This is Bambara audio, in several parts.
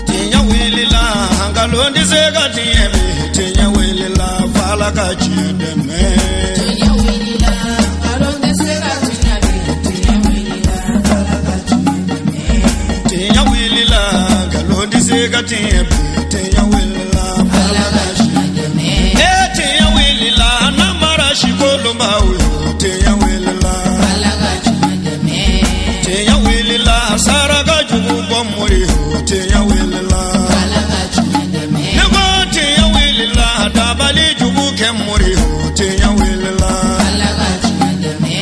Tiɲɛ wulila nkalon tɛ se ka tiɲɛ bi tiɲɛ wulila f'Ala ka tiɲɛ dɛmɛ. Tiɲɛ wulila nkalon tɛ se ka tiɲɛ bi tiɲɛ wulila f'Ala ka tiɲɛ dɛmɛ. Tiɲɛ wulila nkalon tɛ se ka tiɲɛ bi tiɲɛ wulila f'Ala ka tiɲɛ dɛmɛ. Ee tiɲɛ wulila namara sikolonbaw yo tiɲɛ wulila f'Ala ka tiɲɛ dɛmɛ. Tiɲɛ wulila saraka jugu bɔ mori yo tiɲɛ wulila f'Ala ka tiɲɛ dɛmɛ. Ne ko tiɲɛ wulila dabali jugu kɛ mori yo tiɲɛ wulila f'Ala ka tiɲɛ dɛmɛ.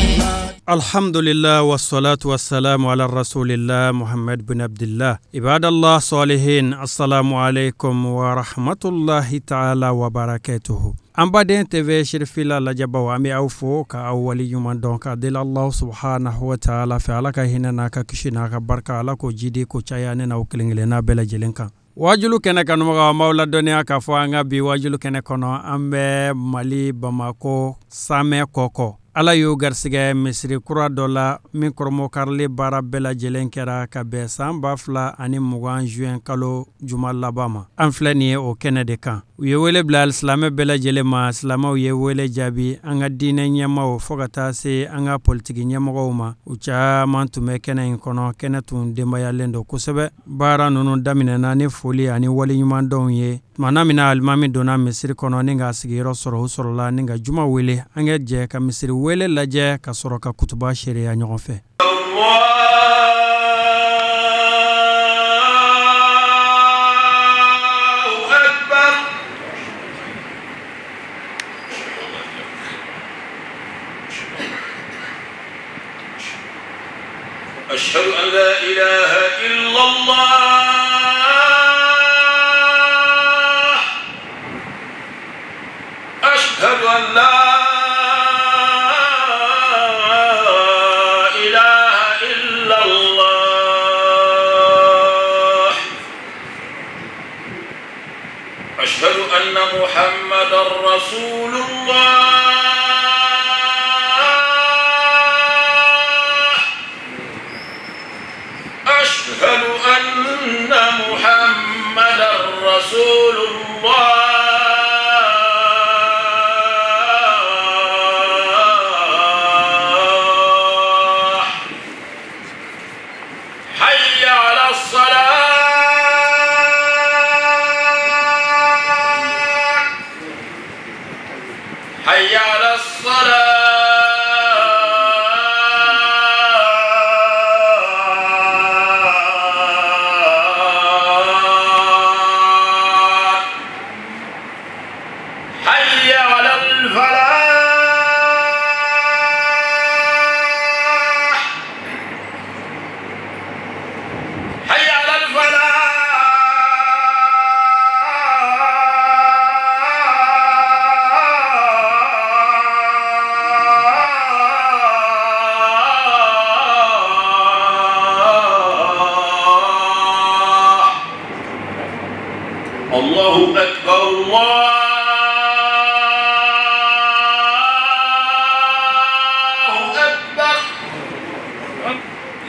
Alhamdulillah wassalatu wassalamu ala rasulillah Muhammad bin Abdullah. Ibadallah salihin, assalamu alaikum wa rahmatullahi ta'ala wa barakatuhu. An baden TV Sirifila lajɛbaw, an bɛ aw fo ka aw waleɲuman dɔn ka deli Allah subhanahu wa ta'ala fɛ, Ala ka hinɛ n'a ka kisi n'a ka barika, Ala k'o jidi k'o caya ne n'aw kelen kelenna bɛɛ lajɛlen kan. Wajulu kɛnɛ kanubagaw, an b'aw ladɔnniya k'a fɔ an ka bi wajulu kɛnɛ kɔnɔ, an bɛ Mali Bamako Samɛ kɔkɔ. Ala y'o garisɛgɛ misiri kura dɔ la min kɔrɔmɔkarili baara bɛɛ lajɛlen kɛra ka bɛn san 2020 juin kalo juma laban ma. An filɛ nin ye o kɛnɛ de kan. U ye wele bila silamɛ bɛɛ lajɛlen ma, silamɛw ye wele jaabi an ka diinɛ ɲɛmaaw fo ka taa se an ka politiki ɲɛmɔgɔw ma. U caman tun bɛ kɛnɛ in kɔnɔ, kɛnɛ tun denbayalen don kosɛbɛ. Baara ninnu daminɛna ni foli ani waleɲumandɔnw ye. Tuma min na alimami donna misiri kɔnɔ ni k'a sigiyɔrɔ sɔrɔ, o sɔrɔla ni ka juma wele. An ka jɛ ka misiri wele lajɛ ka sɔrɔ ka kutuba seereya ɲɔgɔn fɛ. أشهد أن لا إله إلا الله أشهد أن لا إله إلا الله أشهد أن محمدا رسول الله أشهد أن محمدا رسول الله حي على الصلاة حي على الصلاة حي على الفلاح حي على الفلاح الله أكبر الله أكبر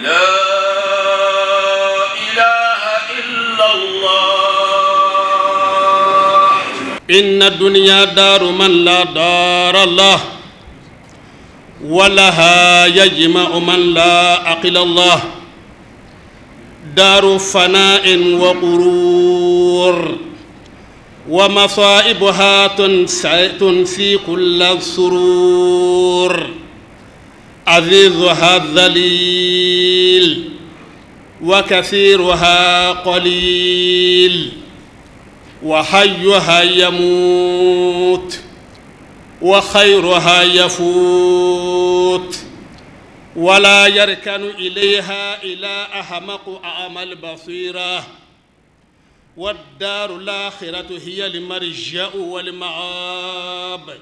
لا إله إلا الله. إن الدنيا دار من لا دار له ولها يجمع من لا عقل الله دار فناء وغرور ومصائبها تنسي كل السرور عزيزها الذليل وكثيرها قليل وحيها يموت وخيرها يفوت ولا يركن إليها إلا أحمق أعمى البصيرة والدار الآخرة هي المرجع والمآب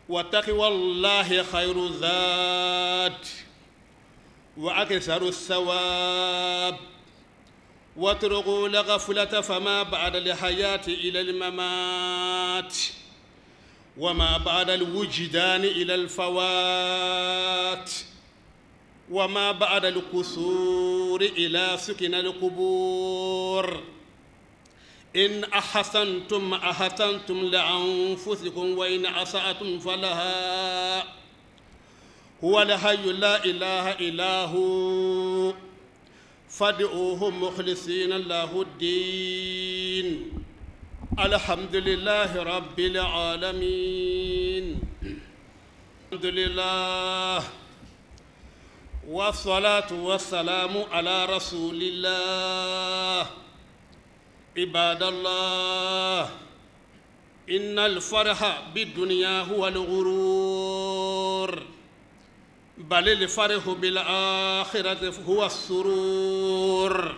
وتقوى الله خير ذات وأكثر الثواب واتركوا الغفلة فما بعد الحياة إلى الممات وما بعد الوجدان إلى الفوات. وما بعد القصور إلى سكن القبور. إن أحسنتم أحسنتم لأنفسكم وإن أسأتم فلها. هو الحي لا إله إلا هو فادعوه مخلصين له الدين. الحمد لله رب العالمين. الحمد لله والصلاة والسلام على رسول الله. عباد الله، إن الفرح بالدنيا هو الغرور، بل الفرح بالآخرة هو السرور.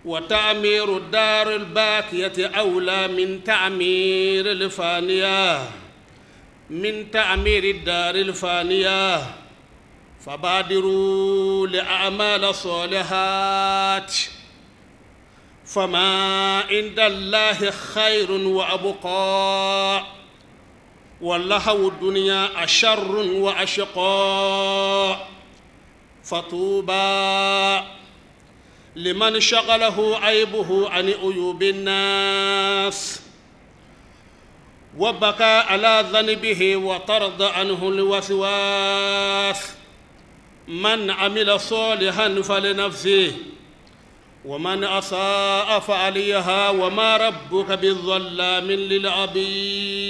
وتعمير الدار الباقية أولى من تعمير الفانية، من تعمير الدار الفانية. فبادروا لأعمال الصالحات، فما عند الله خير وأبقى، واللهو الدنيا أشر وأشقى. فطوبى لمن شغله عيبه عن عيوب الناس، وبكى على ذنبه وطرد عنه الوسواس. من عمل صالحا فلنفسه، ومن أساء فعليها، وما ربك بالظلام للعبيد.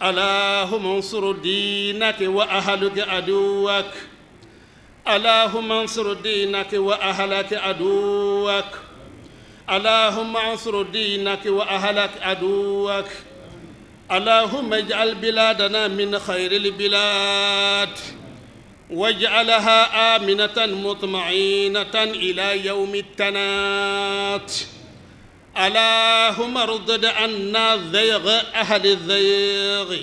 اللهم انصر دينك وأهلك عدوك، اللهم انصر دينك وأهلك عدوك، اللهم انصر دينك وأهلك عدوك. اللهم اجعل بلادنا من خير البلاد، واجعلها آمنة مطمئنة إلى يوم التناد. اللهم ردد عنا ذيغ أهل الذيغ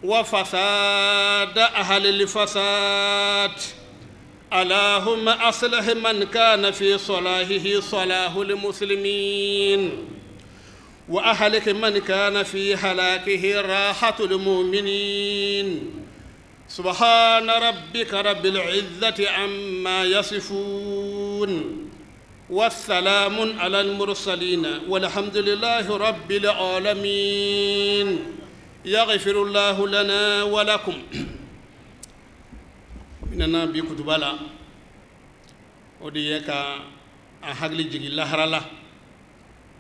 وفساد أهل الفساد. اللهم أصلح من كان في صلاحه صلاح المسلمين، وأهلك من كان في هلاكه راحة المؤمنين. سبحان ربك رب العزة عما يصفون، والسلام على المرسلين، والحمد لله رب العالمين. يغفر الله لنا ولكم. Nana bi kutuba la, o de ye ka an hakili jigin lahara la.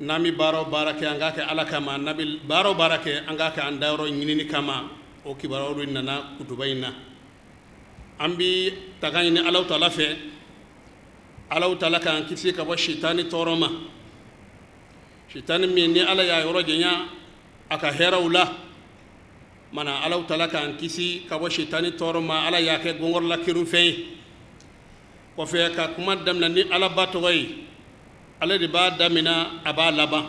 N'an bɛ baara o baara kɛ, an k'a kɛ Ala kama. N'an bɛ baara o baara kɛ, an k'a kɛ an dayɔrɔ ɲinini kama. O kibaruyaw de nana kutuba in na. An bɛ taga ɲini Alahu taala fɛ, Alahu taala k'an kisi ka bɔ sitani tɔɔrɔ ma. Sitani min ni Ala y'a yɔrɔ janya a ka hɛrɛw la, mana Alahu taala k'an kisi ka bɔ sitani tɔɔrɔ ma. Ala y'a kɛ gɔngɔrɔla kerunfɛn ye. Kɔfɛ ka kuma daminɛ ni Ala ba tɔgɔ ye. Ale de b'a daminɛ, a b'a laban.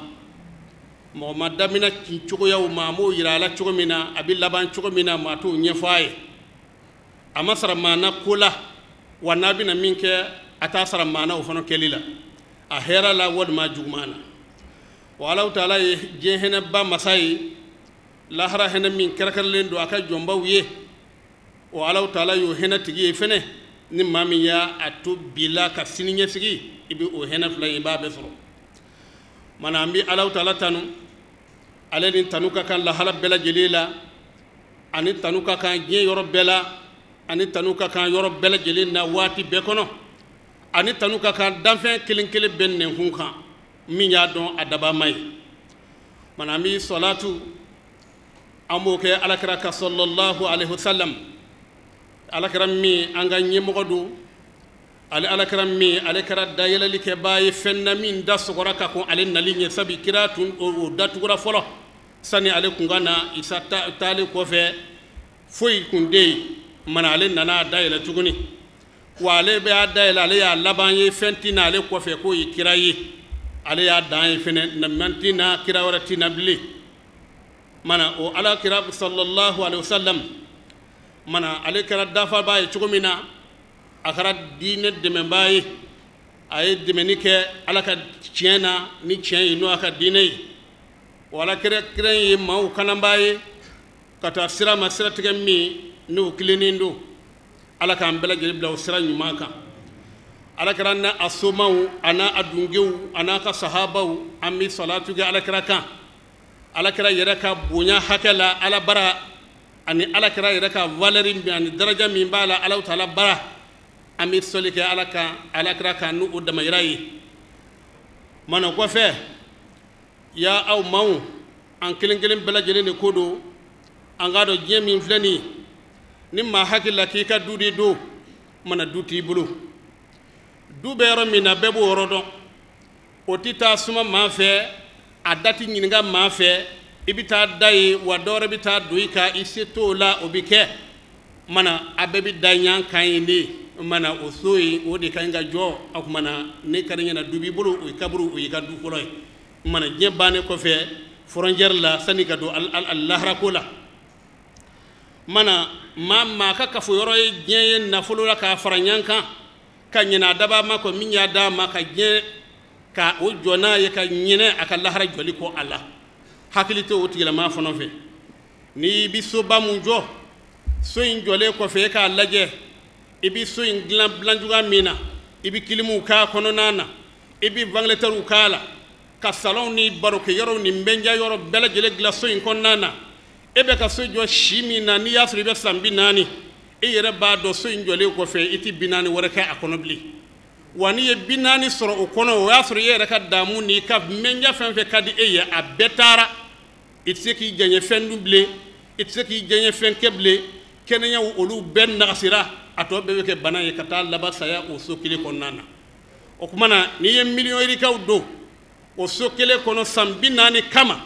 Mɔgɔ ma daminɛ cogoyaw ma, a m'o yira a la cogo min na, a bɛ laban cogo min na, maa t'o ɲɛfɔ a ye. A ma sara maa na ko la, wa n'a bɛna min kɛ, a t'a sara maa na o fana kɛli la, a hɛrɛ la walima juguman na. Wa Alahu taala ye diɲɛ hinɛba masa ye, lahara hinɛ min kɛrɛnkɛrɛnlen don a ka jɔnbaw ye, o Alahu taala y'o hinɛ tigi ye fɛnɛ. Ni maa min y'a to bi la ka sini ɲɛsigi, i bɛ o hinɛ fila in, i b'a bɛɛ sɔrɔ. Mana an bɛ Alahu taala tanu, ale ni tanu ka kan lahala bɛɛ lajɛlen la, ani tanu ka kan diɲɛ yɔrɔ bɛɛ la, ani tanu ka kan yɔrɔ bɛɛ lajɛlen na waati bɛɛ kɔnɔ, ani tanu ka kan danfɛn kelen kelen bɛɛ nɛnkun kan min y'a dɔn a dabama ye. Mana an bɛ sɔlatu, an b'o kɛ Alakira ka sallallahu alaihi wasallam. Alakira min an ka ɲɛmɔgɔ don, ale Alakira min ale kɛra dayɛlɛlikɛbaa ye fɛn na min da sɔgɔra ka kɔn ale nali ɲɛ, sabu kira tun o datugura fɔlɔ sani ale kun ka na. Isa taalen kɔfɛ foyi kun tɛ yen, mana ale nana a dayɛlɛ tuguni. Wa ale bɛ a dayɛlɛ, ale y'a laban ye, fɛn tɛ na ale kɔfɛ k'o ye kira ye, ale y'a dan ye fɛnɛ, nabiɲuman tɛ na, kira wɛrɛ tɛ na bilen. Mana o Alakira sallallahu alaihi wasallam, mana ale kɛra dafabaa ye cogo min na, a kɛra diinɛ dɛmɛbaa ye, a ye dɛmɛni kɛ Ala ka tiɲɛ na ni tiɲɛ ye, n'o y'a ka diinɛ ye. O Alakira kira ye maaw kananbaa ye ka taa sira ma, siratigɛ min n'o tilennen don. Ala k'an bɛɛ lajɛlen bila o sira ɲuman kan. Ala kira n'a a somaw a n'a a dungew a n'a ka sahabaw, an bɛ salatu kɛ ala kira kan. Ala kira yɛrɛ ka bonya hakɛ la ala bara, ani ala kira yɛrɛ ka valeur min ani daraja min b'a la Alahu taala bara, an bɛ sɔli kɛ ala kan, ala kira kan n'o damayira ye. Mana kɔfɛ, ya aw maaw, an kelen kelen bɛɛ lajɛlen de ko don. An k'a dɔn diɲɛ min filɛ nin ye, ni maa hakili la k'i ka du de don, mana du t'i bolo. Du bɛ yɔrɔ min na, bɛɛ b'o yɔrɔ dɔn. O tɛ taa suma maa fɛ, a da tɛ ɲininka maa fɛ. I bɛ taa da ye wa dɔ wɛrɛ bɛ taa don i kan, i se t'o la, o bɛ kɛ. Mana a bɛɛ bɛ da ɲɔgɔn kan yen de. Mana o so in, o de ka ɲi ka jɔ. O tuma na ne ka ɲɛna, du b'i bolo, o ye kaburu, o y'i ka du fɔlɔ ye. Mana diɲɛ bannen kɔfɛ, frontière la, sani ka don laharako la. Mana maa ka kafo yɔrɔ ye diɲɛ ye nafolo la k'a fara ɲɔgɔn kan, ka ɲinɛ a dabaa ma kɔ min y'a d'a ma, ka diɲɛ ka o jɔ n'a ye, ka ɲinɛ a ka lahara jɔli kɔ a la. Hakili tɛ o tigilamaa fana fɛ. N'i bɛ soba mun jɔ, so in jɔlen kɔfɛ, e k'a lajɛ i bɛ so in dilan dilan cogoya min na, i bɛ kilimuw k'a kɔnɔna na, i bɛ ventilateurw k'a la, ka salonw ni barokɛyɔrɔw ni nbɛnja yɔrɔ bɛɛ lajɛlen dilan so in kɔnɔna na. E bɛ ka so jɔ si min na, n'i y'a sɔrɔ i bɛ san 40, e yɛrɛ b'a dɔn so in jɔlen kɔfɛ i tɛ 40 wɛrɛ kɛ a kɔnɔ bilen. Wa n'i ye 40 sɔrɔ o kɔnɔ, o y'a sɔrɔ i yɛrɛ ka damu n'i ka mɛnja fɛn fɛn ka di e ye, a bɛɛ taara. I tɛ se k'i jɛɲɛ fɛn dun bilen, i tɛ se k'i jɛɲɛ fɛn kɛ bilen. Kɛnɛyaw olu bɛɛ nagasira, a tɔ bɛɛ bɛ kɛ bana ye ka taa laban saya o so kelen kɔnɔna na. O tuma na n'i ye miliyɔn yirikaw don o so kelen kɔnɔ san 40 kama,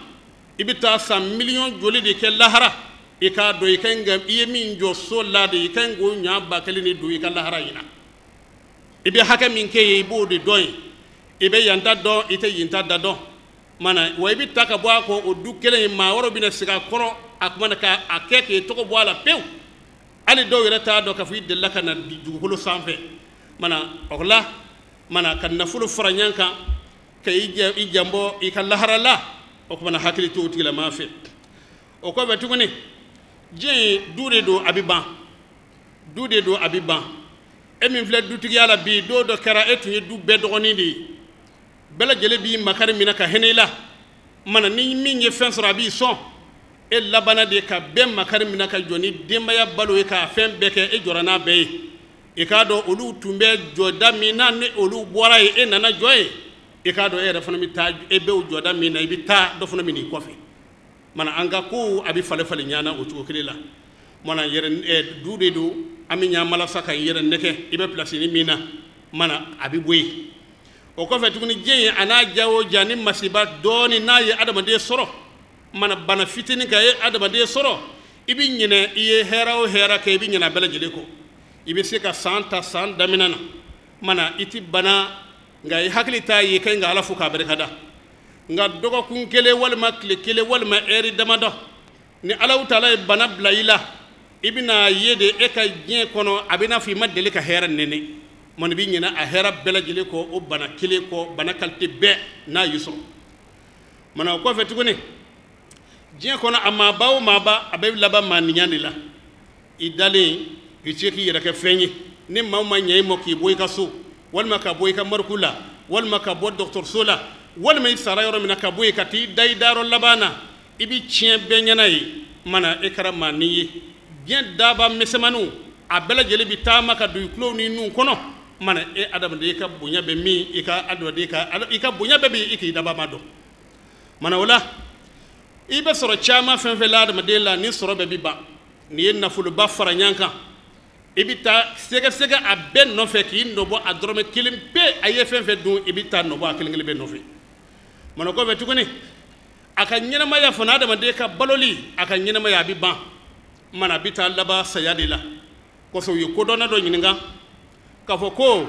i bɛ taa san miliyɔn joli de kɛ lahara? I k'a dɔn i ka ɲi ka i ye min jɔ so la de, i ka ɲi k'o ɲa 1000 de don i ka lahara in na. I bɛ hakɛ min kɛ yen, i b'o de dɔn yen. I bɛ yan ta dɔn, i tɛ yen ta da dɔn. Mana wa i bɛ ta ka bɔ a kɔ o du kelen in, maa wɛrɛw bɛna sigi a kɔrɔ, a tuma na k'a kɛ k'i tɔgɔ bɔ a la pewu. Hali dɔw yɛrɛ t'a dɔn k'a fɔ i delila ka na dugukolo sanfɛ. Mana o la, mana ka nafolo fara ɲɔgɔn kan ka i janbɔ i ka lahara la, o tuma na hakili t'o tigilamaa fɛ. O kɔfɛ tuguni, diɲɛ ye du de don, a bɛ ban. Du de don, a bɛ ban. E min filɛ dutigiya la bi, don dɔ kɛra e tun ye du bɛɛ dɔgɔnin de ye. Bɛɛ lajɛlen b'i makari minɛ ka hinɛ i la. Mana ni min ye fɛn sɔrɔ, a b'i sɔn. E labanna de ka bɛɛ makari minɛ ka jɔ ni denbaya balo ye, k'a fɛn bɛɛ kɛ, e jɔra n'a bɛɛ ye. I k'a dɔn olu tun bɛ jɔda min na, ni olu bɔra yen, e nana jɔ yen. I k'a dɔn e yɛrɛ fana bɛ taa, e bɛ o jɔda min na, i bɛ taa dɔ fana minɛ i kɔfɛ. Mana an ka kow a bɛ falen falen ɲɔgɔn na o cogo kelen la. Mana yɛrɛ, du de don, an bɛ ɲan malasa ka yɛrɛ nɛgɛ, i bɛ pilasi min na, mana a bɛ bɔ yen. O kɔfɛ tuguni, diɲɛ ye a n'a ja o ja ni masiba dɔɔni n'a ye adamaden sɔrɔ, mana bana fitinin ka ye adamaden sɔrɔ, i bɛ ɲinɛ i ye hɛrɛ o hɛrɛ kɛ, i bɛ ɲinɛ a bɛɛ lajɛlen kɔ. I bɛ se ka san ta san daminɛ na, mana i ti bana, nka i hakili t'a ye i ka ɲi ka Ala fo k'a barikada. Nka dɔgɔkun kelen walima tile kelen walima ɛri damadɔ, ni Alahu taala ye bana bila i la, i bɛna ye de e ka diɲɛ kɔnɔ a bɛ n'a fɔ i ma deli ka hɛrɛ nɛnɛ. Mɔni bɛ ɲinɛ a hɛrɛ bɛɛ lajɛlen kɔ o bana kelen kɔ, bana kalite bɛɛ n'a y'i sɔrɔ. Mana o kɔfɛ tuguni, diɲɛ kɔnɔ a maaba o maaba, a bɛ laban maaniya de la. I dalen i tɛ se k'i yɛrɛ kɛ fɛn ye. Ni maa o maa ɲɛ i ma k'i bɔ i ka so, walima ka bɔ i ka mariku la, walima ka bɔ dɔgɔtɔrɔso la, walima i sara yɔrɔ min na ka bɔ yen ka t'i da i dayɔrɔ laban na, i bɛ tiɲɛ bɛɛ ɲɛna ye. Mana e kɛra maanin ye, diɲɛ daba misɛnmaninw a bɛɛ lajɛlen bɛ taama ka don i tulo ni nun kɔnɔ. Mana e adamaden ka bonya bɛ min, i ka adamaden ka, i ka bonya bɛɛ bɛ i k'i daba ma dɔn. Mana o la, i bɛ sɔrɔ caman fɛn fɛn la adamaden la, ni sɔrɔ bɛɛ bɛ ban. N'i ye nafoloba fara ɲɔgɔn kan, i bɛ taa sɛgɛsɛgɛ a bɛɛ nɔfɛ k'i nɔbɔ a dɔrɔmɛ kelen pe, a ye fɛn fɛn dun, i bɛ taa nɔbɔ a kelen kelen bɛɛ nɔfɛ. Mana o kɔfɛ tuguni, a ka ɲɛnamaya fana, adamaden ka baloli, a ka ɲɛnamaya a bɛ ban. Mana a bɛ taa laban saya de la. Kɔsɔn u ye kodɔnna dɔ ɲininka k'a fɔ ko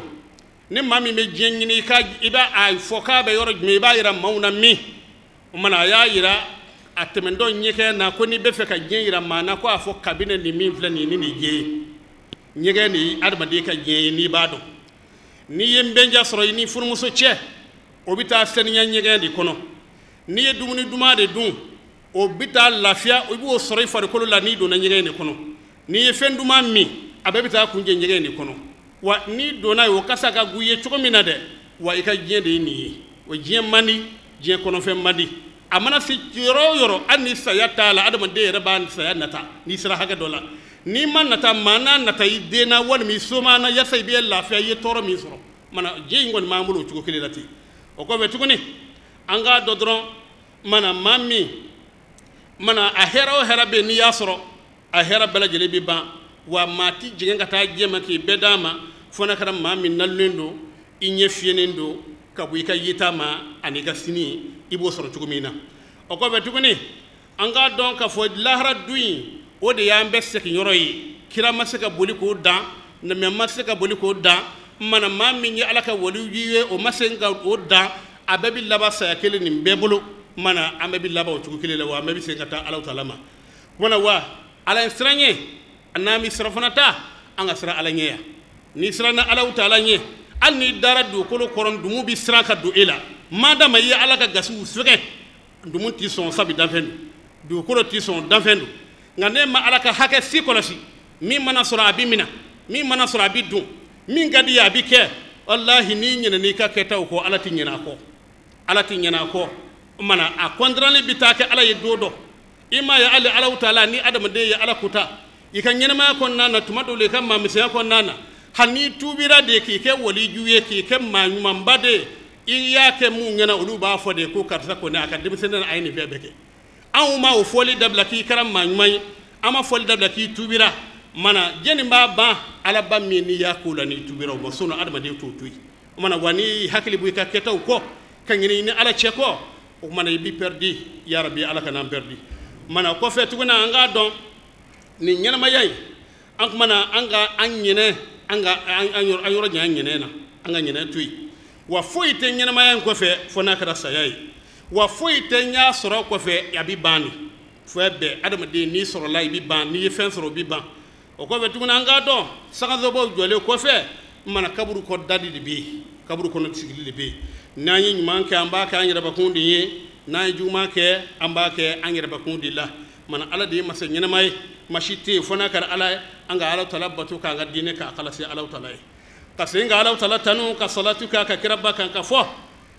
ni maa min bɛ diɲɛ ɲini, i b'a a fɔ k'a bɛ yɔrɔ jumɛn, i b'a yira maaw na min. O mana a y'a yira a tɛmɛntɔ ɲɛgɛn na ko n'i bɛ fɛ ka diɲɛ yira maa na, ko a fɔ kabini nin min filɛ nin ye, ni nin diɲɛ ye. Ɲɛgɛn de ye adamaden ka diɲɛ ye, n'i b'a dɔn. N'i ye nbɛnja sɔrɔ i ni furumuso cɛ, o bɛ taa saniya ɲɛgɛn de kɔnɔ. N'i ye dumuni duman de dun, o bɛ taa lafiya, i b'o sɔrɔ i farikolo la n'i donna ɲɛgɛn de kɔnɔ. N'i ye fɛn duman min, a bɛɛ bɛ taa kuncɛ ɲɛgɛn in de kɔnɔ wa n'i donna yen o kasa ka go i ye cogo min na dɛ wa i ka diɲɛ de ye nin ye o diɲɛ man di diɲɛ kɔnɔfɛn man di a mana se yɔrɔ o yɔrɔ hali ni saya t'a la adamaden yɛrɛ b'a saya nata n'i sera hakɛ dɔ la n'i ma nata maa n'a nata i den na walima i somaa na yaasa i bɛ lafiya i ye tɔɔrɔ min sɔrɔ mana diɲɛ in kɔni b'an bolo o cogo kelen la ten o kɔfɛ tuguni an k'a dɔn dɔrɔn mana maa min mana a hɛrɛ o hɛrɛ bɛ yen n'i y'a sɔrɔ a hɛrɛ bɛɛ lajɛlen bɛ ban wa maa ti jigin ka taa diɲɛ ma k'i bɛɛ d'a ma fo n'a kɛra maa min nalonnen don i ɲɛ fiyɛnen don ka bɔ i ka yeta ma ani i ka sini i b'o sɔrɔ cogo min na o kɔfɛ tuguni an k'a dɔn k'a fɔ lahara du in o de y'an bɛɛ seginyɔrɔ ye kira ma se ka boli k'o dan namiya ma se ka boli k'o dan mana maa min ye ala ka waliw ye o ma se ka o dan a bɛɛ bɛ laban saya kelen nin bɛɛ bolo mana an bɛɛ bɛ laban o cogo kelen la wa an bɛɛ bɛ segin ka taa Alahu taala ma mana wa ala ye siran ɲɛ n'an bɛ sirafana ta an ka siran ala ɲɛ yan n'i siranna Alahu taala ɲɛ hali n'i dara dugukolo kɔrɔ dumu bɛ siran ka don e la madama i ye ala ka gasiw sɛgɛ dumu t'i sɔn sabu danfɛn don dugukolo t'i sɔn danfɛn don nka n'e ma ala ka hakɛ si kɔlɔsi min mana sɔrɔ a bɛ minɛ min mana sɔrɔ a bɛ dun min ka di ye a bɛ kɛ walahi n'i ɲinɛna i ka kɛtaw kɔ ala t'i ɲinɛ a kɔ ala t'i ɲinɛ a kɔ o mana a kɔntarali bɛ taa kɛ ala ye don dɔ i m'a ye hali Alahu taala ni adamaden ye ala kuta i ka ɲɛnamaya kɔnɔna na tuma dɔw la i ka maamisɛnya kɔnɔna na hali n'i tuubira de k'i kɛ waliju ye k'i kɛ maa ɲumanba de ye i y'a kɛ mun ɲɛna olu b'a fɔ de ko karisa kɔni a ka denmisɛnnin a ye nin fɛn bɛɛ kɛ anw ma o fɔli dabila k'i kɛra maa ɲuman ye an ma fɔli dabila k'i tuubira mana jɛni b'a ban ala ba min n'i y'a k'o la n'i tuubira o ma sɔn adamaden t'o to yen o mana wa n'i hakili bɔ i ka kɛtaw kɔ ka ɲinɛ i ni ala cɛ kɔ o kumana i b'i pɛridi yarabi ala kana an pɛridi mana kɔfɛ tuguni an k'a dɔn nin ɲɛnamaya in an kumana an ka an ɲinɛ an ka an yɔrɔ janya ɲinɛ na an ka ɲinɛ to yen wa foyi tɛ ɲɛnamaya in kɔfɛ fo n'a kɛra saya ye wa foyi tɛ n y'a sɔrɔ kɔfɛ a bɛ ban de fɛn bɛɛ adamaden n'i sɔrɔla i bɛ ban n'i ye fɛn sɔrɔ o bɛ ban o kɔfɛ tuguni an k'a dɔn sangasobaw jɔlen kɔfɛ mana kaburu kɔ dali de bɛ yen kaburu kɔnɔ sigili de bɛ yen n'an ye ɲuman kɛ an b'a kɛ an yɛrɛbakun de ye n'an ye juguman kɛ an b'a kɛ an yɛrɛbakun de la mana ala de ye masa ɲɛnama ye maa si tɛ yen fo n'a kɛra ala ye an ka Alahu taala bato k'an ka diinɛ k'a kalase Alahu taala ye ka segin ka Alahu taala tanu ka salatu k'a ka kiraba kan ka fɔ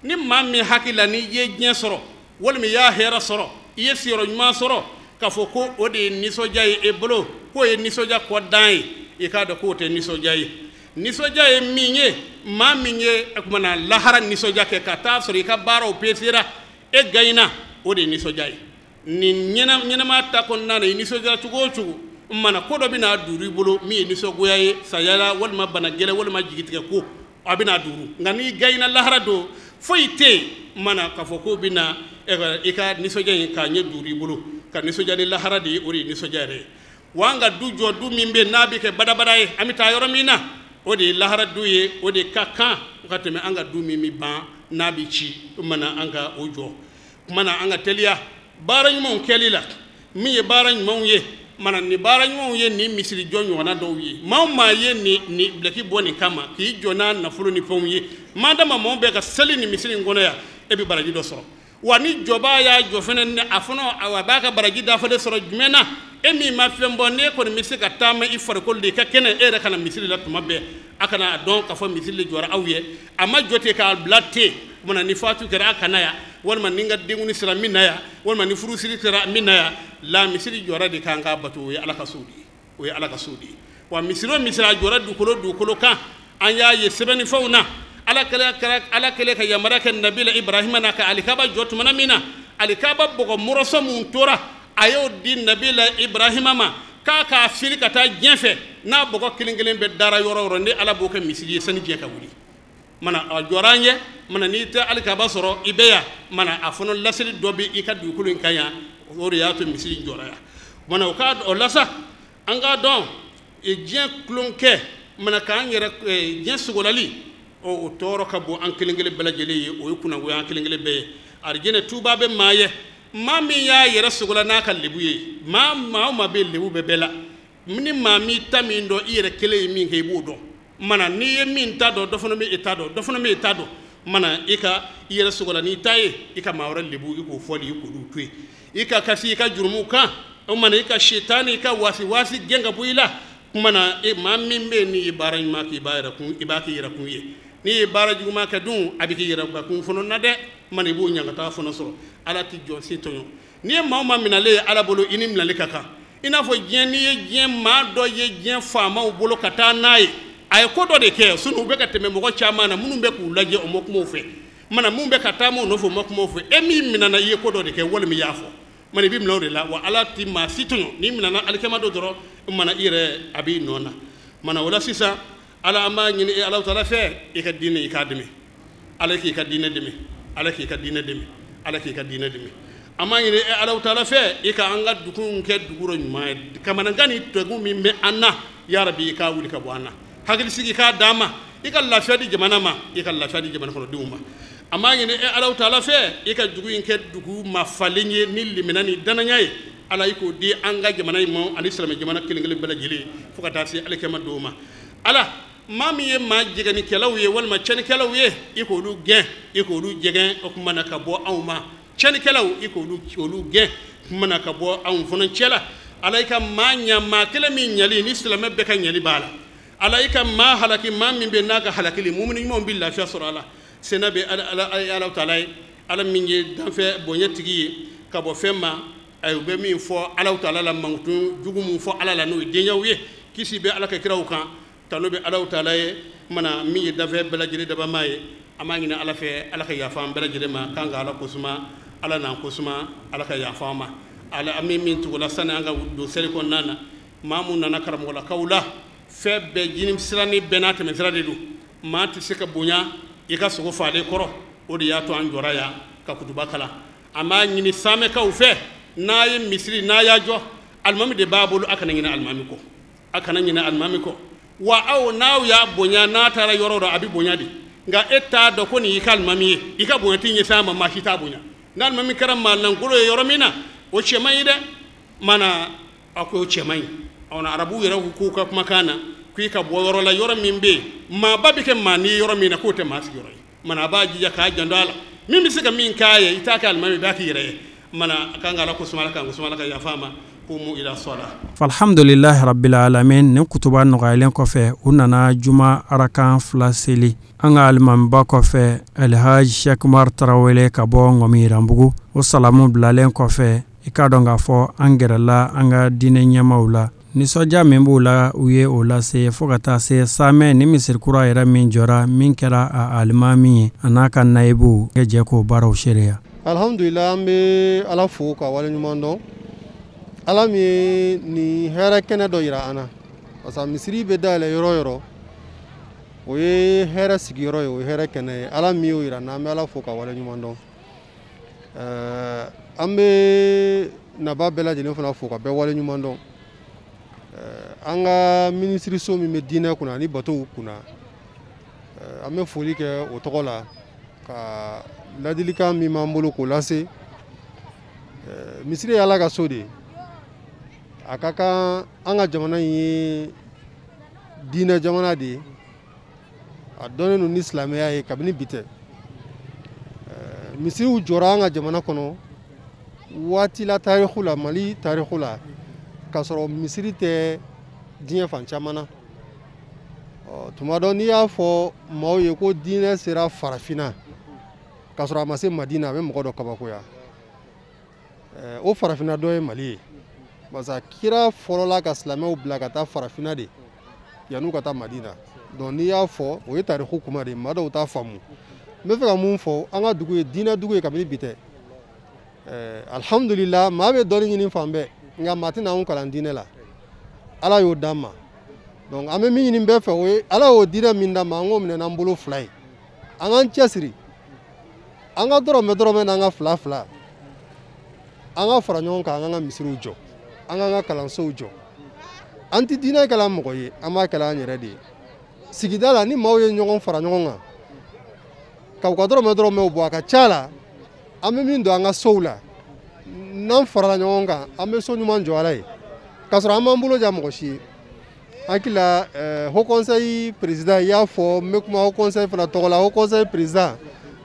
ni maa min hakili la n'i ye diɲɛ sɔrɔ walima i y'a hɛrɛ sɔrɔ i ye sigiyɔrɔ ɲuman sɔrɔ k'a fɔ ko o de ye nisɔndiya ye e bolo k'o ye nisɔndiya kɔ dan ye i k'a dɔn k'o tɛ nisɔndiya ye nisɔndiya ye min ye maa min ye o tuma na lahara nisɔndiya kɛ ka taa sɔrɔ i ka baaraw pesera e gaɲina o de ye nisɔndiya ye nin ɲɛnamaya ta kɔnɔna na i nisɔndiyara cogo o cogo mana ko dɔ bɛna duuru i bolo min ye nisɔngoya ye saya la walima bana gɛlɛn walima jigitigɛ ko a bɛna duuru nka n'i gaɲina lahara don foyi tɛ yen mana k'a fɔ k'o bɛna i ka nisɔndiya in k'a ɲɛ duuru i bolo ka nisɔndiya ni lahara de ye o de ye nisɔndiya yɛrɛ ye wa an ka du jɔ du min bɛ yen n'a bɛ kɛ badabada ye an bɛ taa yɔrɔ min na o de ye lahara du ye o de ka kan ka tɛmɛ an ka du min bɛ ban n'a bɛ ci o mana an ka o jɔ kuma na an ka teliya baara ɲumanw kɛli la min ye baara ɲumanw ye mana ni baara ɲumanw ye nin misiri jɔ ɲɔgɔnna dɔw ye maa o maa ye nin bilaki bɔ nin kama k'i jɔ n'a nafolo ni fɛnw ye maa dama maaw bɛɛ ka seli nin misiri in kɔnɔ yan e bɛ baraji dɔ sɔrɔ wa ni jɔbaa y'a jɔ fɛnɛ ni a fana a b'a ka baraji dafalen sɔrɔ jumɛn na e min ma fɛn bɔ n'e kɔni bɛ se ka taama i farikolo de i ka kɛnɛ e yɛrɛ kana misiri la tuma bɛɛ a kana a dɔn k'a fɔ misiri de jɔra aw ye a ma jɔ ten k'a bila ten kumana ni fatu kɛra a kana yan walima ni n ka denkuni sera min na yan walima ni furusiri sera min na yan la misiri jɔra de k'an k'a bato o ye ala ka so de ye o ye ala ka so de ye wa misiri o misiri a jɔra dugukolo kan an y'a ye sɛbɛnnifɛnw na ala kɛlen ka yamaruya kɛ nabila ibrahima na ka alikaba jɔ tumana min na alikaba bɔgɔ mɔrɔsɔ mun tora a y'o di nabila ibrahima ma k'a k'a fili ka taa diɲɛ fɛ n'a bɔgɔ kelen kelen bɛ dara yɔrɔ o yɔrɔ ni ala b'o kɛ misiri ye sani diɲɛ ka wuli mana a jɔra an ye mana n'i tɛ alikaba sɔrɔ i bɛ yan mana a fana laseli dɔ bɛ i ka dugukolo in kan yan o de y'a to misiri in jɔra yan mana o k'a o la sa an k'a dɔn diɲɛ tulonkɛ mana k'an yɛrɛ diɲɛ sogolali o tɔɔrɔ ka bon an kelen kelen bɛɛ lajɛlen ye o ye kunnagoya an kelen kelen bɛɛ ye arijinɛ tuba bɛ maa ye maa min y'a yɛrɛ sogola n'a ka lebu ye maa o maa bɛ lebu bɛɛ la ni maa m'i ta min dɔn i yɛrɛ kelen ye min kɛ i b'o dɔn mana n'i ye min ta dɔn dɔ fana bɛ e ta dɔn dɔ fana bɛ e ta dɔn mana i ka i yɛrɛ sogola n'i ta ye i ka maa wɛrɛ lebu i k'o fɔli i k'olu to yen i ka kasi i ka jurumuw kan o mana i ka setani i ka wasi gɛn ka bɔ i la Kuma na e maa min bɛ yen n'i ye baara ɲuman kɛ i b'a yɛrɛ kun i b'a k'i yɛrɛ kun ye n'i ye baara juguman kɛ dun a bɛ k'i yɛrɛ kun fana na dɛ mana i b'o ɲangata fana sɔrɔ ala tɛ jɔn si tɔɲɔ n'i ye maa o maa minɛlen ye ala bolo i ni minɛli ka kan i n'a fɔ diɲɛ n'i ye diɲɛ maa dɔ ye diɲɛ faamaw bolo ka taa n'a ye a ye ko dɔ de kɛ sinɔn u bɛ ka tɛmɛ mɔgɔ caman na minnu bɛ k'u lajɛ o ma kuma u fɛ mana mun bɛ ka taama u nɔfɛ o ma kuma u fɛ e min minɛna i ye ko dɔ de kɛ walima i y'a fɔ mana i bɛ minɛ o de la wa ala tɛ maa si tɔɲɔ n'i minɛna alikiyama don dɔrɔn mana i yɛrɛ a b'i nɔ na mana o la sisan ala an b'a ɲini e Alahu taala fɛ i ka diinɛ i k'a dɛmɛ ala k'i ka diinɛ dɛmɛ ala k'i ka diinɛ dɛmɛ ala k'i ka diinɛ dɛmɛ an b'a ɲini e Alahu taala fɛ i ka an ka dugu in kɛ dugu dɔ ɲuman ye kamanagan ni degun min bɛ an na yarabi i k'a wuli ka bɔ an na hakilisigi k'a d'an ma i ka lafiya di jamana ma i ka lafiya di jamana kɔnɔdenw ma an b'a ɲini e Alahu taala fɛ i ka dugu in kɛ dugu mafalen ye ni limaniya ni danaya ye ala i k'o di an ka jamana in ma ani silamɛ jamana kelen kelen bɛɛ lajɛlen fo ka taa se alikiyama don ma ala maa min ye maa jɛgɛnnikɛlaw ye walima tiɲɛnikɛlaw ye i k'olu gɛn i k'olu jɛgɛn o kuma na ka bɔ anw ma tiɲɛnikɛlaw i k'olu gɛn kuma na ka bɔ anw fana cɛ la ala i ka maa ɲa maa kelen min ɲali ni silamɛ bɛɛ ka ɲali b'a la ala i ka maa halaki maa min bɛ n'a ka halakili mumini ɲumanw bɛ lafiya sɔrɔ a la sena bɛ ala taala ye ala min ye danfɛ bonya tigi ye ka bɔ fɛn ma ayi u bɛ min fɔ Alahu taala la mankutu jugu min fɔ ala la n'o ye denyɛw ye kisi bɛ ala ka kiraw kan tanu bɛ Alahu taala ye mana min ye danfɛ bɛɛ lajɛlen dabama ye an b'a ɲini ala fɛ ala ka yafa an bɛɛ lajɛlen ma k'an ka ala kosuma ala n'an kosuma ala ka yafa an ma ala an bɛ min tugula sani an ka don seli kɔnɔna na maa mun nana karamɔgɔlakaw la fɛn bɛɛ jini sira ni bɛɛ n'a tɛmɛ sira de don maa tɛ se ka bonya i ka sogo faalen kɔrɔ o de y'a to an jɔra yan ka kutuba kalan an b'a ɲini samɛkaw fɛ n'a ye misiri n'a y'a jɔ alimami de b'a bolo a kana ɲinɛ alimami kɔ a kana ɲinɛ alimami kɔ wa aw n'aw y'a bonya n'a taara yɔrɔ dɔ a bɛ bonya de nka e t'a dɔn ko nin y'i ka alimami ye i ka bonya t'i ɲɛsin a ma maa si t'a bonya n'alimami kɛra maa lankolon ye yɔrɔ min na o cɛ man ɲi dɛ mana a ko o cɛ man ɲi ɔ arabuw yɛrɛ k'u ka kumakan na k'i ka bɔ yɔrɔ la yɔrɔ min bɛ yen maaba bɛ kɛ maa ni yɔrɔ min na k'o tɛ maa sigiyɔrɔ ye mana a b'a jija k'a janto a la min bɛ se ka min k'a ye i t'a kɛ alimami i b'a k'i yɛrɛ ye mana k'an ka ala ko suma ala k'an ko suma ala ka yafa ma qumu ila sala. Alhamdulilahi rabbil alamin nin kutuba nɔgɔyalen kɔfɛ u nana juma arakan 2 seli an ka alimamiba kɔfɛ Alhaji Sheikh Umar Tarawele ka bɔ Ŋɔmiyirambugu o salamu bilalen kɔfɛ i k'a dɔn k'a fɔ an gɛrɛla an ka diinɛ ɲɛmaw la nisɔndiya min b'u la u ye o lase fo ka taa se samɛ ni misiri kura yɛrɛ min jɔra min kɛra a alimami ye a n'a ka nayibuw ka jɛ k'o baaraw seereya. Alhamdulillah an bɛ ala fo ka waleɲuman dɔn ala min ye nin hɛrɛ kɛnɛ dɔ yira an na parce que misiri bɛ dayɛlɛ yɔrɔ o yɔrɔ o ye hɛrɛ sigiyɔrɔ ye o ye hɛrɛ kɛnɛ ye ala min y'o yira an na an bɛ ala fo ka waleɲuman dɔn an bɛ naba bɛɛ lajɛlen fana fo ka bɛɛ waleɲuman dɔn an ka minisiriso min bɛ diinɛ kunna ani batow kunna an bɛ foli kɛ o tɔgɔ la ka ladilikan min b'an bolo k'o lase misiri ye ala ka so de ye a ka kan an ka jamana in ye diinɛ jamana de ye a dɔnnen don ni silamɛya ye kabini bi tɛ misiriw jɔra an ka jamana kɔnɔ waati la tariku la Mali tariku la k'a sɔrɔ misiri tɛ diɲɛ fan caman na tuma dɔ n'i y'a fɔ maaw ye ko diinɛ sera farafinna k'a sɔrɔ a ma se Madina a bɛ mɔgɔ dɔ kabakoya o farafinna dɔ ye Mali ye parce que kira fɔlɔla ka silamɛw bila ka taa farafinna de yan'u ka taa Madina donc n'i y'a fɔ o ye tariku kuma de ye maa dɔw t'a faamu n bɛ fɛ ka mun fɔ an ka dugu ye diinɛ dugu ye kabini bi tɛ alhamdulillah maa bɛ dɔnni ɲini fan bɛɛ nka maa tɛna anw kalan diinɛ la ala y'o d'an ma donc an bɛ min ɲini bɛɛ fɛ o ye ala y'o diinɛ min d'an ma an k'o minɛ n'an bolo fila ye an k'an cɛsiri an ka dɔrɔmɛ dɔrɔmɛ n'an ka fila fila an ka fara ɲɔgɔn kan an k'an ka misiriw jɔ an k'an ka kalansow jɔ an tɛ diinɛ kalan mɔgɔ ye an b'a kalan an yɛrɛ de ye sigida la ni maaw ye ɲɔgɔn fara ɲɔgɔn kan ka u ka dɔrɔmɛ dɔrɔmɛw bɔ a ka ca la an bɛ min don an ka sow la n'an farala ɲɔgɔn kan an bɛ so ɲuman jɔ ala ye k'a sɔrɔ an m'an bolo ja mɔgɔ si ye hakili la haut conseil président i y'a fɔ n bɛ kuma haut conseil fana tɔgɔ la haut conseil président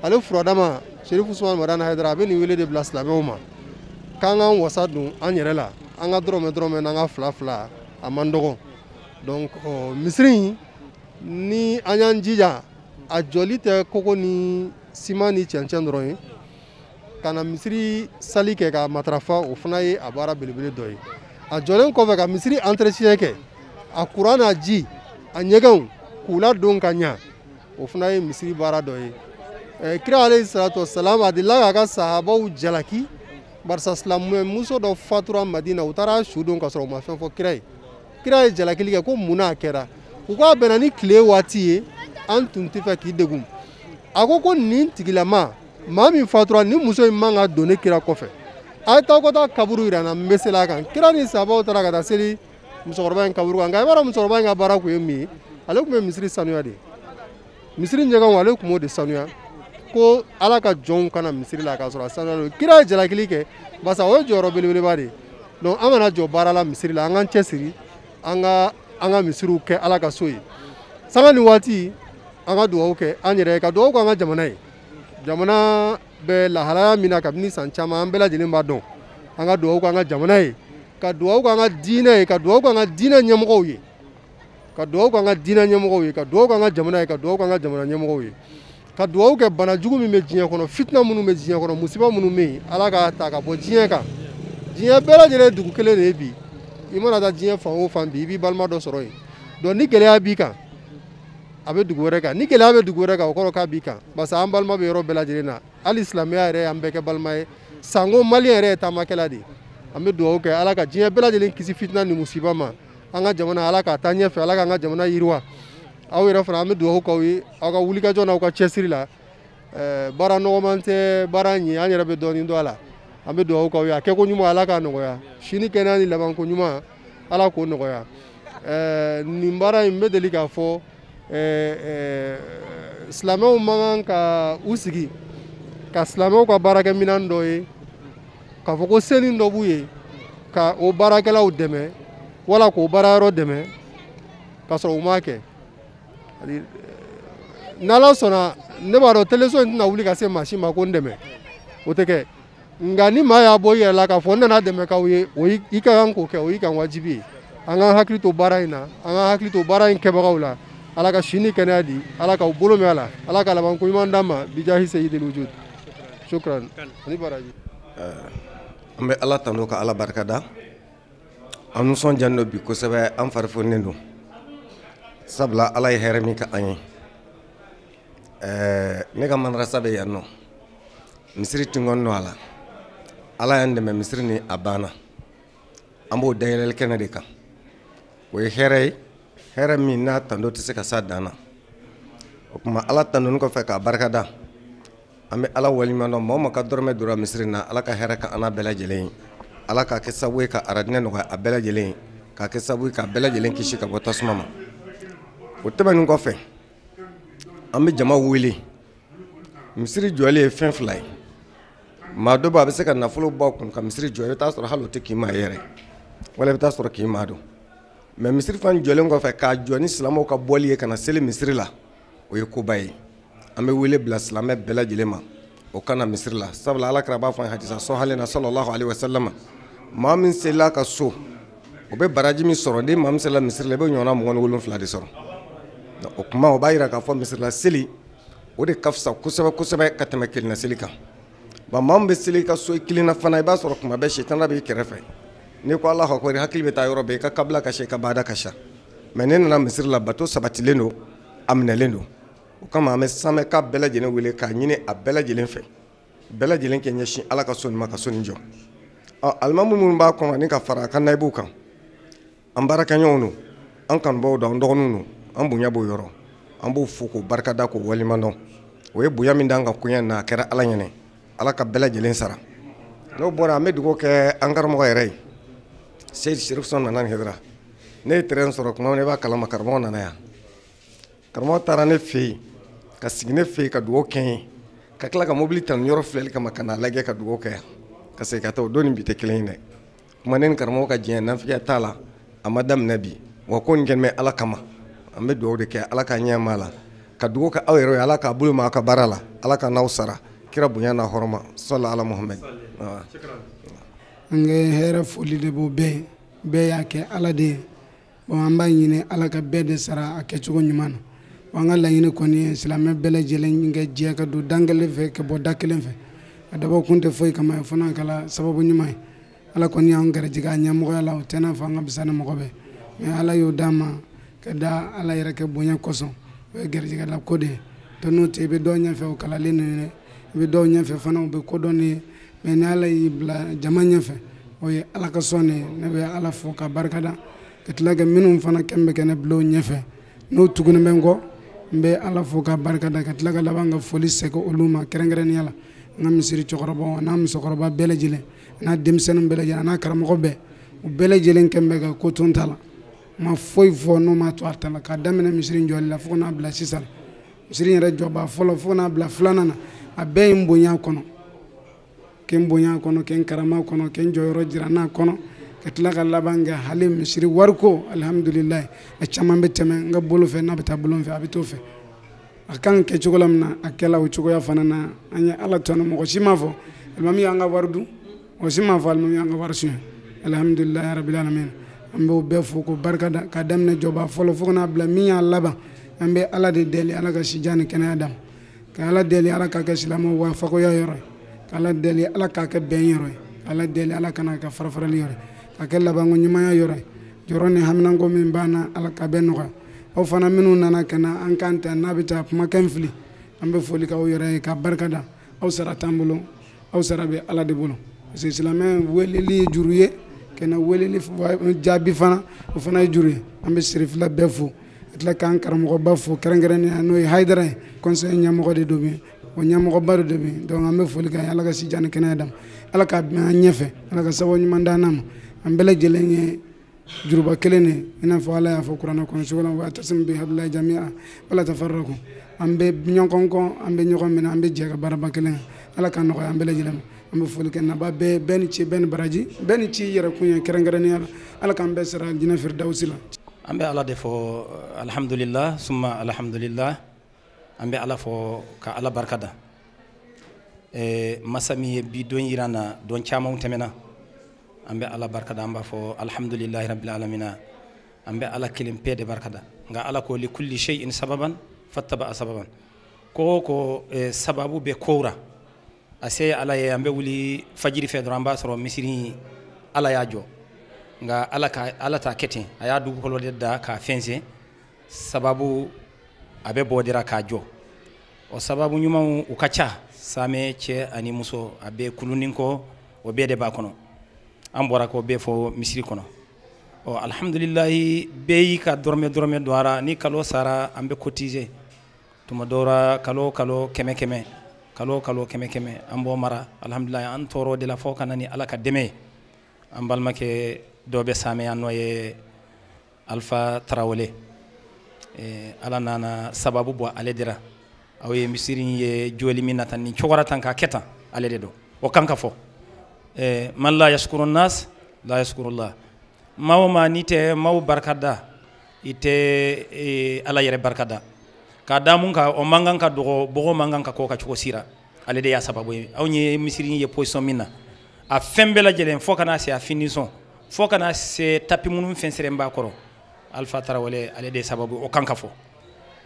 ale furadama Chérif Ousmane Madani Haidara a bɛ nin wele de bila silamɛw ma k'an k'an wasa don an yɛrɛ la an ka dɔrɔmɛ dɔrɔmɛ n'an ka fila fila a man dɔgɔ Donc misiri in, ni an y'an jija, a jɔli tɛ koko ni siman ni cɛncɛn dɔrɔn ye. Ka na misiri sali kɛ ka matarafa, o fana ye a baara belebele dɔ ye. A jɔlen kɔfɛ, ka misiri entretien kɛ, a kuran n'a ji, a ɲɛgɛnw k'u ladon ka ɲa, o fana ye misiri baara dɔ ye. Kira alayhi salatu wasalam, a delila k'a ka sahabaw jalaki, barisa silamɛmuso dɔ fatura Madina, u taara su don ka sɔrɔ u ma fɛn fɔ kira ye. Kira ye jalakili kɛ ko mun n'a kɛra? U k'a bɛnna ni tile waati ye, an tun tɛ fɛ k'i degun. A ko ko nin tigilama maa min fatura, nin muso in man ka don ne kira kɔfɛ. A ye taa ko taa kaburu yira n na, n bɛ seli a kan. Kira ni sahabaw taara ka taa seli musokɔrɔba in kaburu kan. Nka i b'a dɔn musokɔrɔba in ka baara kun ye min ye? Ale tun bɛ misiri sanuya de, misiri ɲɛgɛnw, ale tun b'o de sanuya, ko Ala ka jɔnw kana misiri la k'a sɔrɔ a sanuya don. Kira ye jalakili kɛ, barisa o ye jɔyɔrɔ belebeleba de ye. Donc an kana jɔ baara la misiri la, an k'an cɛsiri, an ka an ka misiriw kɛ Ala ka so ye. Sanga ni waati, an ka dugawu kɛ an yɛrɛ ye, ka dugawu kɛ an ka jamana ye. Jamana bɛ lahalaya min na kabini san caman, an bɛɛ lajɛlen b'a dɔn. An ka dugawu kɛ an ka jamana ye, ka dugawu kɛ an ka diinɛ ye, ka dugawu kɛ an ka diinɛ ɲɛmɔgɔw ye, ka dugawu kɛ an ka diinɛ ɲɛmɔgɔw ye, ka dugawu kɛ an ka jamana ye, ka dugawu kɛ an ka jamana ɲɛmɔgɔw ye, ka dugawu kɛ bana jugu min bɛ diɲɛ kɔnɔ, fitina minnu bɛ diɲɛ kɔnɔ, musiba minnu bɛ yen, Ala k'a ta ka bɔ diɲɛ kan. Diɲɛ bɛɛ lajɛlen ye dugu kelen de ye bi. I mana taa diɲɛ fan o fan bi, i b'i balima dɔ sɔrɔ yen. Donc ni gɛlɛya b'i kan, a bɛ dugu wɛrɛ kan. Ni gɛlɛya bɛ dugu wɛrɛ kan, o kɔrɔ k'a b'i kan, parce que an balima bɛ yɔrɔ bɛɛ lajɛlen na. Hali silamɛya yɛrɛ y'an bɛɛ kɛ balima ye, sanko maliyɛn yɛrɛ ye taamakɛla de ye. An bɛ dugawu kɛ Ala ka diɲɛ bɛɛ lajɛlen kisi fitina ni musiba ma. An ka jamana, Ala k'a taa ɲɛfɛ, Ala k'an ka jamana yiriwa. Aw yɛrɛ fana, an bɛ dugawu k'aw ye, aw ka wulikajɔ n'aw ka cɛsiri la. Baara nɔgɔman tɛ baara in ye, an yɛrɛ bɛ dɔɔnin dɔn a la. An bɛ dugawu k'aw ye, a kɛko ɲuman, Ala k'a nɔgɔya, sini kɛnɛya ni labanko ɲuman, Ala k'o nɔgɔya. Nin baara in, n bɛ deli k'a fɔ, silamɛw man kan ka u sigi ka silamɛw ka baarakɛminɛn dɔ ye k'a fɔ ko seli dɔ b'u ye ka o baarakɛlaw dɛmɛ wala k'o baarayɔrɔ dɛmɛ k'a sɔrɔ u m'a kɛ. N'Ala sɔnna, ne b'a dɔn teleso in tɛna wuli ka se maa si ma ko n dɛmɛ, o tɛ kɛ. Nka ni maa y'a bɔ i yɛrɛ la k'a fɔ n nana dɛmɛ k'aw ye, o i ka kan k'o kɛ, o y'i kan wajibi ye. An k'an hakili to baara in na, an k'an hakili to baara in kɛbagaw la. Ala ka si ni kɛnɛya di, Ala k'aw bolo mɛn a la, Ala ka labanko ɲuman d'an ma, bijahi seyidil wujud. Shukran ani baraji. An bɛ Ala tanu ka Ala barikada. An nisɔndiyalen don bi kosɛbɛ, an fari foninen don, sabula Ala ye hɛrɛ min kɛ an ye. Ne ka madarasa bɛ yan nɔ, misiri tinkɔni don a la. Ala y'an dɛmɛ, misiri ni a banna, an b'o dayɛlɛli kɛnɛ de kan. O ye hɛrɛ ye, hɛrɛ min n'a tando tɛ se ka s'a dan na. O tuma, Ala tandoni kɔfɛ k'a barikada, an bɛ Ala waleɲuman dɔn. Maa o maa ka dɔrɔmɛ donna misiri na, Ala ka hɛrɛ ka an n'a bɛɛ lajɛlen ye. Ala k'a kɛ sababu ye ka aradinɛ nɔgɔya a bɛɛ lajɛlen ye, k'a kɛ sababu ye k'a bɛɛ lajɛlen kisi ka bɔ tasuma ma. O tɛmɛnen kɔfɛ, an bɛ jama wele. Misiri jɔli ye fɛn fila ye. Maa dɔ bɛ, a bɛ se ka nafolo bɔ a kun ka misiri jɔ, i bɛ taa sɔrɔ hali o tɛ k'i maa yɛrɛ, wala i bɛ taa sɔrɔ k'i maa dɔn. Mɛ misiri fana jɔlen kɔfɛ, k'a jɔ ni silamɛw ka bɔli ye ka na seli misiri la, o ye koba ye. An bɛ wele bila silamɛ bɛɛ lajɛlen ma, o ka na misiri la, sabula Ala kira b'a fɔ an ye hadisa sɔhalen na, sallallahu alaihi wasallam, maa min selila ka so, o bɛ baraji min sɔrɔ, ni maa min selila misiri la, i bɛ ɲɔgɔnna 27 de sɔrɔ. O kuma, o b'a yira k'a fɔ misirila seli, o de ka fisa kosɛbɛ kosɛbɛ ka tɛmɛ kelenna seli kan. Ba maa min bɛ seli i ka so i kelen na fana, i b'a sɔrɔ kuma bɛɛ sitana b'i kɛrɛfɛ. N'i ko Alahu akbar, hakili bɛ taa yɔrɔ bɛɛ, i ka kabila ka sa, i ka baada ka sa. Mɛ ne nana misiri la, bato sabatilen don, a minɛlen don. O kama, an bɛ samɛka bɛɛ lajɛlen wele k'a ɲini a bɛɛ lajɛlen fɛ, bɛɛ lajɛlen kɛ ɲɛsin Ala ka so nin ma, ka so nin jɔ. Ɔ alimamu minnu b'a kɔnɔ ani ka fara a ka nayibuw kan, an baarakɛɲɔgɔnw don, an kanubaw don, an dɔgɔninw don, an bonya b'o yɔrɔ. An b'o fo k'o barikada k'o waleɲuman dɔn. O ye bonya min d'an kan koɲɛ in na, a kɛra Ala ɲɛnɛ. Ala ka bɛɛ lajɛlen sara. N'o bɔra, an bɛ dugawu kɛ an karamɔgɔ yɛrɛ ye, Seyidi Serif Sɔn nana Hɛdara. Ne ye terrain sɔrɔ tuma min na, i b'a kalama, karamɔgɔ nana yan. Karamɔgɔ taara ne fɛ yen, ka sigi ne fɛ yen, ka dugawu kɛ n ye, ka tila ka mobili ta nin yɔrɔ filɛli kama ka n'a lajɛ ka dugawu kɛ yan, ka segin ka taa. O don ni bi tɛ kelen ye dɛ. Kuma ne ni karamɔgɔ ka diɲɛ nafigiya t'a la, a ma daminɛ bi. Wa ko nin kɛlen bɛ Ala kama. An bɛ dugawu de kɛ, Ala k'a ɲɛ ma la, ka dugawu kɛ aw yɛrɛ ye, Ala k'a bolo ma aw ka baara la, Ala ka n'aw sara kira bonya n'a hɔrɔma, sɔli ala Muhammed. An ka hɛrɛ foli de b'o bɛɛ ye, bɛɛ y'a kɛ Ala de ye. Bon, an b'a ɲini Ala ka bɛɛ de sara a kɛcogo ɲuman na. An ka laɲini kɔni ye silamɛ bɛɛ lajɛlen ka jɛ ka don dan kelen fɛ ka bɔ da kelen fɛ. A dabɔ kun tɛ foyi kama ye fo n'a kɛra sababu ɲuman ye. Ala kɔni y'an garijɛgɛ a ɲɛmɔgɔya la, o tɛ n'a fɔ an ka bisa ni mɔgɔ bɛɛ. Mais Ala y'o d'an ma ka da Ala yɛrɛ kɛ bonya kosɔn. O ye garijɛgɛ la ko de ye. To n'o tɛ, i bɛ dɔw ɲɛfɛ o kalalen don dɛ, i bɛ dɔw ɲɛfɛ fana u bɛ ko dɔn ni ye. Mais ni Ala y'i bila jama ɲɛfɛ, o ye Ala ka sɔn de ye. Ne bɛ Ala fo ka barika da, ka tila ka minnu fana kɛn bɛ ka ne bila o ɲɛfɛ, n'o tugunnen bɛ n kɔ, n bɛ Ala fo ka barika da, ka tila ka laban ka foli segin olu ma kɛrɛnkɛrɛnnenya la. N ka misiri cɛkɔrɔbaw n'a musokɔrɔba bɛɛ lajɛlen, n'a denmisɛnnin bɛɛ lajɛlen, n'a karamɔgɔ bɛɛ, u bɛɛ lajɛlen kɛn bɛ ka ko to n ta la. N ma foyi fɔ n'o ma to a ta la, k'a daminɛ misiri jɔli la fo ka n'a bila sisan. Misiri yɛrɛ jɔba fɔlɔ fo ka n'a bila filanan na, a bɛɛ ye n bonya kɔnɔ, kɛ n bonya kɔnɔ, kɛ n karama kɔnɔ, kɛ n jɔyɔrɔ jira n'a kɔnɔ, ka tila ka laban kɛ hali misiri wariko alihamudulilayi, a caman bɛ tɛmɛ n ka bolo fɛ, n'a bɛ taa bolo fɛ a bɛ t'o fɛ. A kan ka kɛ cogo la min na, a kɛla o cogoya fana na. An ye Ala tanu, mɔgɔ si m'a fɔ alimami y'an ka wari dun, mɔgɔ si m'a fɔ alimami y'an ka wari suɲɛ. Alihamudulilayi rabil alamin. An b'o bɛɛ fo k'o barika da, k'a daminɛ jɔba fɔlɔ fo ka n'a bila min y'a laban. An bɛ Ala de deli, Ala ka sijan ni kɛnɛya d'an ma, ka Ala deli Ala k'a kɛ silamɛw wafakoya yɔrɔ ye, ka Ala deli Ala k'a kɛ bɛn yɔrɔ ye, ka Ala deli Ala kana kɛ farafarali yɔrɔ ye, ka kɛ labanko ɲumanya yɔrɔ ye. Jɔrɔ ni haminanko min b'an na, Ala ka bɛɛ nɔgɔya. Aw fana minnu nana ka na an kan ta n'a bɛ taa kumakan fili, an bɛ foli k'aw yɛrɛ ye ka barika da. Aw sara t'an bolo, aw sara bɛ Ala de bolo. Parce que silamɛ weleli ye juru ye, ka na weleli jaabi fana, o fana ye juru ye. An bɛ sirifila bɛɛ fo, ka tila k'an karamɔgɔba fo kɛrɛnkɛrɛnnenya, n'o ye Hayidara ye, conseil ɲɛmɔgɔ de don bi, o ɲɛmɔgɔba de bi. Donc an bɛ foli k'a ye, Ala ka sijan ni kɛnɛya d'an ma, Ala k'a bɛn an ɲɛfɛ, Ala ka sababu ɲuman d'an ma. An bɛɛ lajɛlen ye juruba kelen de ye, i n'a fɔ Ala y'a fɔ kuranɛ kɔnɔ cogo la, wa tasimu bi hablillahi jami'a wala tafarraqu. An bɛ ɲɔgɔn kɔ, an bɛ ɲɔgɔn minɛ, an bɛ jɛ ka baaraba kelen kɛ. Ala ka nɔgɔya an bɛɛ lajɛlen ma. An bɛ foli kɛ naba bɛɛ, bɛɛ ni ce, bɛɛ ni baraji, bɛɛ ni ci yɛrɛ kun ye kɛrɛnkɛrɛnnenya la. Ala k'an bɛɛ sara jinɛ firidawusi la. An bɛ Ala de fɔ alhamdulillah summa alhamdulillah. An bɛ Ala fɔ ka Ala barika da. Masa min ye bi don yira an na, don camanw tɛmɛna. An bɛ Ala barika da, an b'a fɔ alhamdulillahi rabbil alamina. An bɛ Ala kelen pe de barika da. Nka Ala ko li kulli shay'in sababan fattaba sababan. Ko ko sababu bɛ kow ra. A se Ala ye, an bɛ wuli fajiri fɛ dɔrɔn an b'a sɔrɔ misiri Ala y'a jɔ. Nka Ala ka Ala t'a kɛ ten, a y'a dugukolo de da k'a fɛnsɛn, sababu a bɛ bɔ dira k'a jɔ. O sababu ɲumanw u ka ca, samɛ cɛ ani muso, a bɛ kulunin kɔ, o bɛɛ de b'a kɔnɔ. An bɔra k'o bɛɛ fɔ misiri kɔnɔ. Ɔ alhamdulilayi, bɛɛ y'i ka dɔrɔmɛ dɔrɔmɛ don a ra. Ni kalo sara an bɛ cotiser, tuma dɔw la kalo kalo 100 100, kalo kalo 100 100 an b'o mara. Alhamdulilayi, an tɔɔrɔ de la fo ka na ni Ala ka dɛmɛ ye. An balimakɛ dɔ bɛ Samɛ yan, n'o ye Alpha Tarawele. Ala nana sababu bɔ ale de la. Aw ye misiri ye jɔli min na tan, nin cogo la tan, k'a kɛ tan, ale de don. O kan ka fɔ. Man la yashkuru nas la yashkuru Allah. Maa o maa n'i tɛ maaw barika da, i tɛ Ala yɛrɛ barika da. K'a da mun kan, o man kan ka dɔgɔ, bɔgɔ man kan ka k'o kan cogo si la. Ale de y'a sababu ye. Anw ye misiri ye position min na, a fɛn bɛɛ lajɛlen fo ka n'a se a finition, fo ka n'a se tapis minnu fɛnsɛrɛn b'a kɔrɔ, Alpha Tarawele ale de ye sababu, o kan ka fɔ.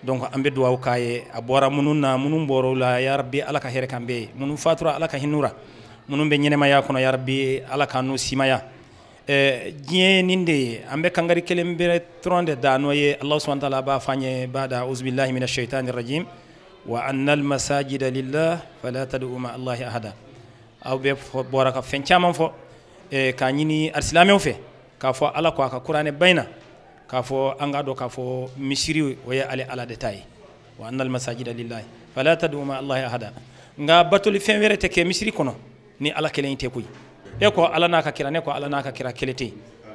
Donc an bɛ dugawu k'a ye, a bɔra minnu na, minnu bɔra o la, ya Rabbi Ala ka hɛrɛ k'an bɛɛ ye. Minnu fatura Ala ka hinɛ u la, minnu bɛ ɲɛnɛmaya kɔnɔ, ya Rabbi Ala k'an n'u simaya. Diɲɛ nin de ye, an bɛ kangari kelen bɛrɛ dɔrɔn de da, n'o ye Alahu subahana taala b'a fɔ an ye bada auzubillahi minash shaitani rajim wa annal masajida lillah fala tad'u ma Allahi ahada. Aw bɛ bɔra ka fɛn caman fɔ, k'a ɲini alisilamɛw fɛ, k'a fɔ Ala ko a ka kuranɛ ba in na, k'a fɔ an k'a dɔn k'a fɔ misiri o ye ale Ala de ta ye. Wa annal masajida lillahi fala tad'u ma Allahi ahada. Nka batoli fɛn wɛrɛ tɛ kɛ misiri kɔnɔ ni Ala kelen tɛ koyi. E ko Ala n'a ka kira, ne ko Ala n'a ka kira kelen tɛ yen.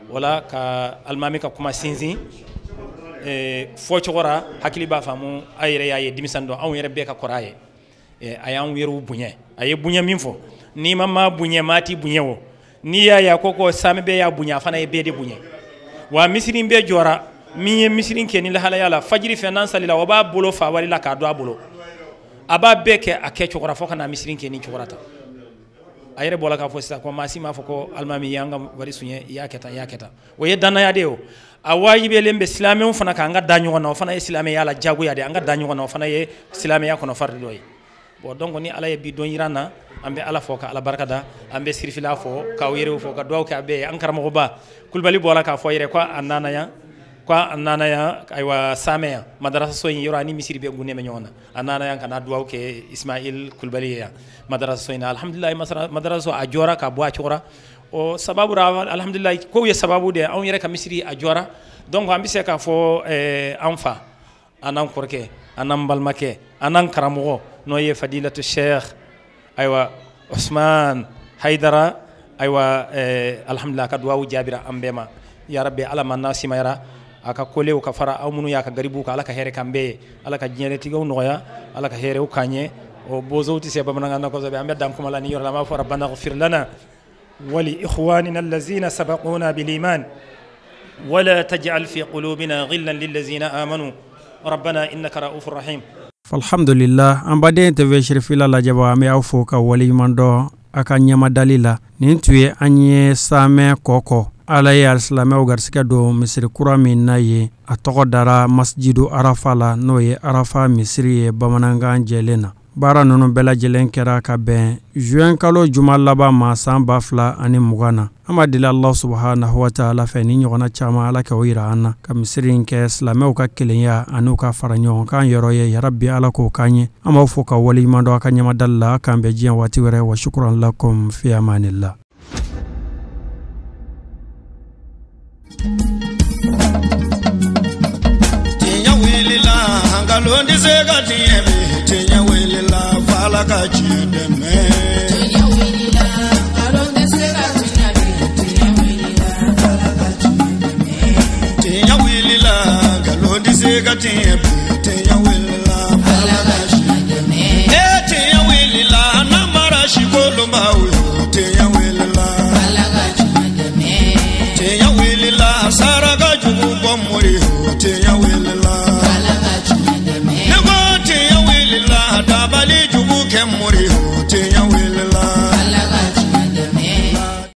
Wala ka alimami ka kuma sinsin fɔ cogo la, hakili b'a faamu, a yɛrɛ y'a ye denmisɛnnin dɔn, anw yɛrɛ bɛɛ ka kɔrɔ a ye. A y'anw yɛrɛw bonya, a ye bonya min fɔ, n'i ma maa bonya, maa t'i bonya o. N'i y'a ye a ko ko sami bɛɛ y'a bonya, a fana ye bɛɛ de bonya. Wa misiri bɛɛ jɔra, min ye misiri kɛ ni lahalaya la, fajiri fɛ n'an salila, o b'a bolo fa wari la k'a don a bolo. A b'a bɛɛ kɛ a kɛ cogo la fo ka na misiri kɛ ni cogo la tan. A yɛrɛ bɔra k'a fɔ sisan ko maa si m'a fɔ ko alimami y'an ka wari suɲɛ, i y'a kɛ tan, i y'a kɛ tan. O ye danaya de ye o. A wajibiyalen bɛ silamɛw fana kan an ka da ɲɔgɔn na, o fana ye silamɛya la jagoya de, an ka da ɲɔgɔn na, o fana ye silamɛya kɔnɔ faridi dɔ ye. Bon, donc ni Ala ye bi don yira an na, an bɛ Ala fɔ ka Ala barika da, an bɛ sirifila fɔ k'aw yɛrɛw fɔ ka dugawu kɛ a bɛɛ ye. An karamɔgɔba Kulubali bɔra k'a fɔ yɛrɛ ko a nana yan, ko a nana yan, ayiwa Samɛ yan madarasaso in yɔrɔ ani misiri bɛɛ gunnen bɛ ɲɔgɔn na, a nana yan ka na dugawu kɛ Ismail Kulubali ye yan madarasaso in na. Alhamdulilayi, madarasaso a jɔra ka bɔ a cogo la, o sababu la alhamdulilayi kow ye sababu de ye, anw yɛrɛ ka misiri a jɔra. Donc an bɛ se k'a fɔ an fa, an n'an kɔrɔkɛ, an n'an balimakɛ, an n'an karamɔgɔ n'o ye Fadilatu Sheikh ayiwa Usman Haidara, ayiwa alhamdulilayi a ka dugawu jaabira an bɛɛ ma. Ya Rabbi, Ala ma n'a simayara a ka kolew ka fara aw minnu y'a ka garibuw kan, Ala ka hɛrɛ k'an bɛɛ ye, Ala ka diɲɛlatigɛw nɔgɔya, Ala ka hɛrɛw k'an ye. O bozow tɛ se bamanankan na kosɛbɛ, an bɛ dan kuma la ni yɔrɔ la, an b'a fɔ rabbana ighfir lana wa li ikhwanina allazina sabaquna bil iman wala taj'al fi qulubina ghillan lillazina amanu rabbana innaka ra'ufur rahim. Alhamdulillah, an baden TV Sirifila lajɛbaa, an bɛ aw fo ka waleɲuman dɔn a ka ɲɛmadali la. Nin tun ye an ye Samɛ kɔkɔ, Ala ye alisilamɛw garisɛgɛ don misiri kura min na ye, a tɔgɔ dara Masjidu Arafa la, n'o ye Arafa misiri ye bamanankan jɛlen na. Baara ninnu bɛɛ lajɛlen kɛra ka bɛn juin kalo juma laban ma san 2020 na. An b'a deli Allah subhanahu wa ta'ala fɛ ni ɲɔgɔnna caman Ala k'o yira an na, ka misiri in kɛ silamɛw ka kelenya an'u ka fara ɲɔgɔn kan yɔrɔ ye. Ya Rabbi, Ala k'o k'an ye. An b'aw fo ka waleɲuman dɔn a ka ɲɛmadali la. K'an bɛn diɲɛ waati wɛrɛ. Wa shukran lakum fi amanillah. Tiɲɛ wulila, nkalon tɛ se ka tiɲɛ bi. Tiɲɛ wulila, f'Ala ka tiɲɛ dɛmɛ. Tiɲɛ wulila, nkalon tɛ se ka tiɲɛ bi. Tiɲɛ wulila, f'Ala ka tiɲɛ dɛmɛ. Tiɲɛ wulila, nkalon tɛ se ka tiɲɛ bi. Tiɲɛ wulila, f'Ala ka tiɲɛ dɛmɛ. Ee tiɲɛ wulila, n'an mara si kolonbaw ye.